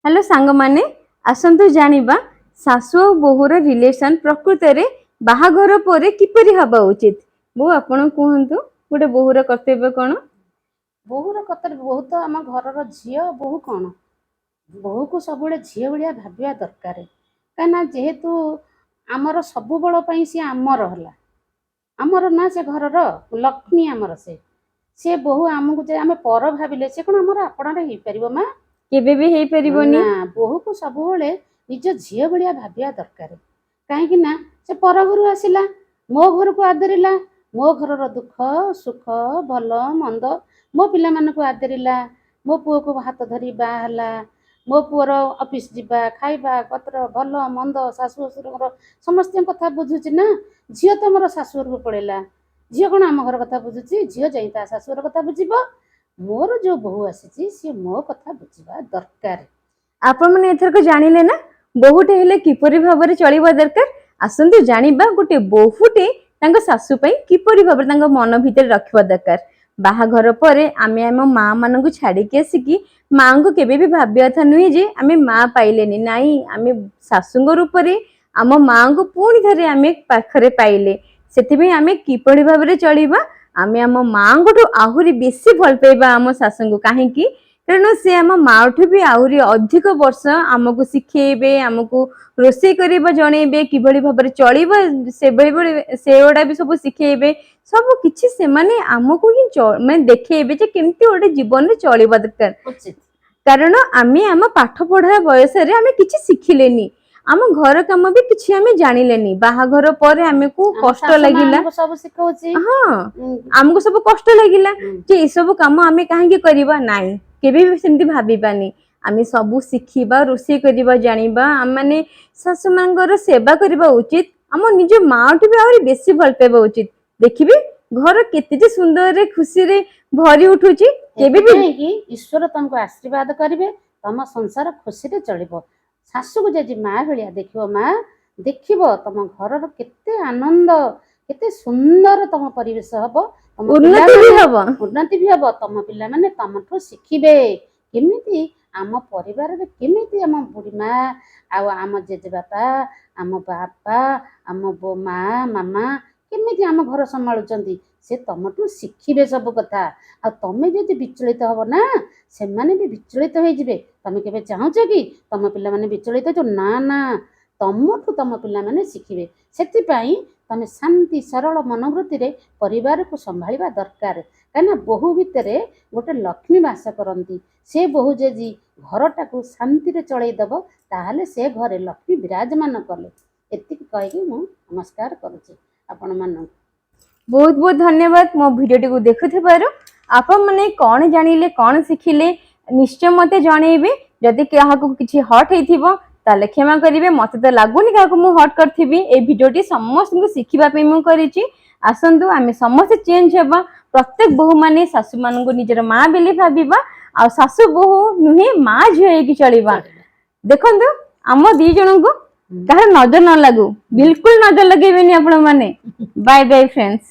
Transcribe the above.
Hello ସାଙ୍ଗମାନେ, ଆସନ୍ତୁ ଜାଣିବା ଶାଶୁ ଆଉ ବୋହୂର ରିଲେସନ ପ୍ରକୃତରେ ବାହାଘର ପରେ କିପରି ହେବା ଉଚିତ। ବୋଉ, ଆପଣ କୁହନ୍ତୁ, ଗୋଟେ ବୋହୂର କର୍ତ୍ତବ୍ୟ କଣ? ବୋହୂର କର୍ତ୍ତବ୍ୟ, ବୋହୂ ତ ଆମ ଘରର ଝିଅ। ବୋହୂ କ'ଣ, ବୋହୂକୁ ସବୁବେଳେ ଝିଅ ଭଳିଆ ଭାବିବା ଦରକାର। କାହିଁକିନା ଯେହେତୁ ଆମର ସବୁବେଳ ପାଇଁ ସିଏ ଆମର ହେଲା, ଆମର ନା ସେ ଘରର ଲକ୍ଷ୍ମୀ ଆମର ସେ। ସେ ବୋହୂ ଆମକୁ ଯେ ଆମେ ପର ଭାବିଲେ ସେ କ'ଣ ଆମର ଆପଣାର ହେଇପାରିବ ମା? କେବେ ବି ହେଇପାରିବନି। ନା, ବୋହୂକୁ ସବୁବେଳେ ନିଜ ଝିଅ ଭଳିଆ ଭାବିବା ଦରକାର। କାହିଁକି ନା ସେ ପର ଘରୁ ଆସିଲା, ମୋ ଘରକୁ ଆଦରିଲା, ମୋ ଘରର ଦୁଃଖ ସୁଖ ଭଲ ମନ୍ଦ ମୋ ପିଲାମାନଙ୍କୁ ଆଦରିଲା, ମୋ ପୁଅକୁ ହାତ ଧରି ବାହା ହେଲା, ମୋ ପୁଅର ଅଫିସ ଯିବା, ଖାଇବା ପତ୍ର, ଭଲ ମନ୍ଦ, ଶାଶୁ ଶ୍ୱଶୁରଙ୍କର ସମସ୍ତଙ୍କ କଥା ବୁଝୁଛି ନା। ଝିଅ ତ ମୋର ଶାଶୁଘରକୁ ପଳେଇଲା, ଝିଅ କ'ଣ ଆମ ଘର କଥା ବୁଝୁଛି? ଝିଅ ଯାଇ ତା ଶାଶୁଘର କଥା ବୁଝିବ। ମୋର ଯୋଉ ବୋହୂ ଆସିଛି, ସିଏ ମୋ କଥା ବୁଝିବା ଦରକାର। ଆପଣମାନେ ଏଥରକ ଜାଣିଲେ ନା ବୋହୂଟେ ହେଲେ କିପରି ଭାବରେ ଚଳିବା ଦରକାର? ଆସନ୍ତୁ ଜାଣିବା ଗୋଟେ ବୋହୂଟେ ତାଙ୍କ ଶାଶୁ ପାଇଁ କିପରି ଭାବରେ ତାଙ୍କ ମନ ଭିତରେ ରଖିବା ଦରକାର। ବାହାଘର ପରେ ଆମେ ଆମ ମା ମାନଙ୍କୁ ଛାଡିକି ଆସିକି ମାଙ୍କୁ କେବେ ବି ଭାବିବା କଥା ନୁହେଁ ଯେ ଆମେ ମା ପାଇଲେନି। ନାଇଁ, ଆମେ ଶାଶୁଙ୍କ ରୂପରେ ଆମ ମାଙ୍କୁ ପୁଣି ଥରେ ଆମେ ପାଖରେ ପାଇଲେ। ସେଥିପାଇଁ ଆମେ କିପରି ଭାବରେ ଚଳିବା? ଆମେ ଆମ ମାଙ୍କଠୁ ଆହୁରି ବେଶୀ ଭଲ ପାଇବା ଆମ ଶାଶୁଙ୍କୁ। କାହିଁକି? କାରଣ ସେ ଆମ ମାଠୁ ବି ଆହୁରି ଅଧିକ ବର୍ଷ ଆମକୁ ଶିଖେଇବେ, ଆମକୁ ରୋଷେଇ କରିବା ଜଣେଇବେ, କିଭଳି ଭାବରେ ଚଳିବା ସେଭଳି ଭଳି ସେଗୁଡା ବି ସବୁ ଶିଖେଇବେ। ସବୁ କିଛି ସେମାନେ ଆମକୁ ହିଁ ମାନେ ଦେଖେଇବେ ଯେ କେମିତି ଗୋଟେ ଜୀବନରେ ଚଳିବା ଦରକାର। ଉଚିତ। କାରଣ ଆମେ ଆମ ପାଠ ପଢା ବୟସରେ ଆମେ କିଛି ଶିଖିଲେନି, ଆମ ଘର କାମ ବି କିଛି ଆମେ ଜାଣିଲେନି। ବାହାଘର ପରେ ଆମକୁ ଆମ କଷ୍ଟ ଶାଶୁ ମା ଲାଗିଲା। ଆମକୁ ସବୁ ଶିଖଉଛି। ଆମକୁ ସବୁ କଷ୍ଟ ଲାଗିଲା ଯେ ଏସବୁ କାମ ଆମେ କାହିଁକି କରିବା। ନାଇଁ, କେବେ ବି ସେମିତି ଭାବିବାନି। ଆମେ ସବୁ ଶିଖିବା, ରୋଷେଇ କରିବା ଜାଣିବା, ଆମମାନେ ଶାଶୁ ମାଙ୍କର ସେବା କରିବା ଉଚିତ। ଆମ ନିଜ ମାଠୁ ବି ଆହୁରି ବେଶୀ ଭଲ ପାଇବା ଉଚିତ। ଦେଖିବେ, ଘର କେତେ ଯେ ସୁନ୍ଦରରେ ଖୁସିରେ ଭରି ଉଠୁଛି। କେବେ ବି ଏଥିପାଇଁ କି ଈଶ୍ୱର ତମକୁ ଆଶୀର୍ବାଦ କରିବେ, ତମ ସଂସାର ଖୁସିରେ ଚଳିବ। ଶାଶୁକୁ ଯଦି ମା ଭଳିଆ ଦେଖିବ ମା, ଦେଖିବ ତମ ଘରର କେତେ ଆନନ୍ଦ, କେତେ ସୁନ୍ଦର ତମ ପରିବେଶ ହବ, ତମ ଉନ୍ନତି ବି ପିଲାମାନେ ହବ। ଉନ୍ନତି ବି ହବ। ତମ ପିଲାମାନେ ତମଠୁ ଶିଖିବେ କେମିତି ଆମ ପରିବାରରେ କେମିତି ଆମ ବୁଢ଼ୀ ମା ଆଉ ଆମ ଜେଜେବାପା, ଆମ ବାପା, ଆମ ମା, ମାମା କେମିତି ଆମ ଘର ସମ୍ଭାଳୁଛନ୍ତି। ସେ ତମଠୁ ଶିଖିବେ ସବୁ କଥା। ଆଉ ତମେ ଯଦି ବିଚଳିତ ହବ ନା, ସେମାନେ ବି ବିଚଳିତ ହେଇଯିବେ। ତମେ କେବେ ଚାହୁଁଛ କି ତମ ପିଲାମାନେ ବିଚଳିତ ହେଇଯିବ? ନା ନା, ତମଠୁ ତମ ପିଲାମାନେ ଶିଖିବେ। ସେଥିପାଇଁ ତମେ ଶାନ୍ତି ସରଳ ମନୋବୃତ୍ତିରେ ପରିବାରକୁ ସମ୍ଭାଳିବା ଦରକାର। କାହିଁକିନା ବୋହୂ ଭିତରେ ଗୋଟେ ଲକ୍ଷ୍ମୀ ବାସ କରନ୍ତି। ସେ ବୋହୂ ଯଦି ଘରଟାକୁ ଶାନ୍ତିରେ ଚଳେଇ ଦବ, ତାହେଲେ ସେ ଘରେ ଲକ୍ଷ୍ମୀ ବିରାଜମାନ କଲେ। ଏତିକି କହିକି ମୁଁ ନମସ୍କାର କରୁଛି ଆପଣମାନଙ୍କୁ। ବହୁତ ବହୁତ ଧନ୍ୟବାଦ ମୋ ଭିଡିଓଟିକୁ ଦେଖୁଥିବାରୁ। ଆପଣମାନେ କଣ ଜାଣିଲେ, କଣ ଶିଖିଲେ, ନିଶ୍ଚୟ ମତେ ଜଣେଇବେ। ଯଦି କାହାକୁ କିଛି ହର୍ଟ ହେଇଥିବ, ତାହେଲେ କ୍ଷମା କରିବେ। ମତେ ତ ଲାଗୁନି କାହାକୁ ମୁଁ ହର୍ଟ କରିଥିବି। ଏଇ ଭିଡିଓଟି ସମସ୍ତଙ୍କୁ ଶିଖିବା ପାଇଁ ମୁଁ କରିଛି। ଆସନ୍ତୁ, ଆମେ ସମସ୍ତେ ଚେଞ୍ଜ ହେବା। ପ୍ରତ୍ୟେକ ବୋହୂ ମାନେ ଶାଶୁ ମାନଙ୍କୁ ନିଜର ମା ବୋଲି ଭାବିବା ଆଉ ଶାଶୁ ବୋହୂ ନୁହେଁ, ମା ଝିଅ ହେଇକି ଚଳିବା। ଦେଖନ୍ତୁ, ଆମ ଦି ଜଣଙ୍କୁ କାହାର ନଜର ନ ଲାଗୁ। ବିଲକୁଲ ନଜର ଲଗେଇବେନି ଆପଣ ମାନେ। Bye bye friends.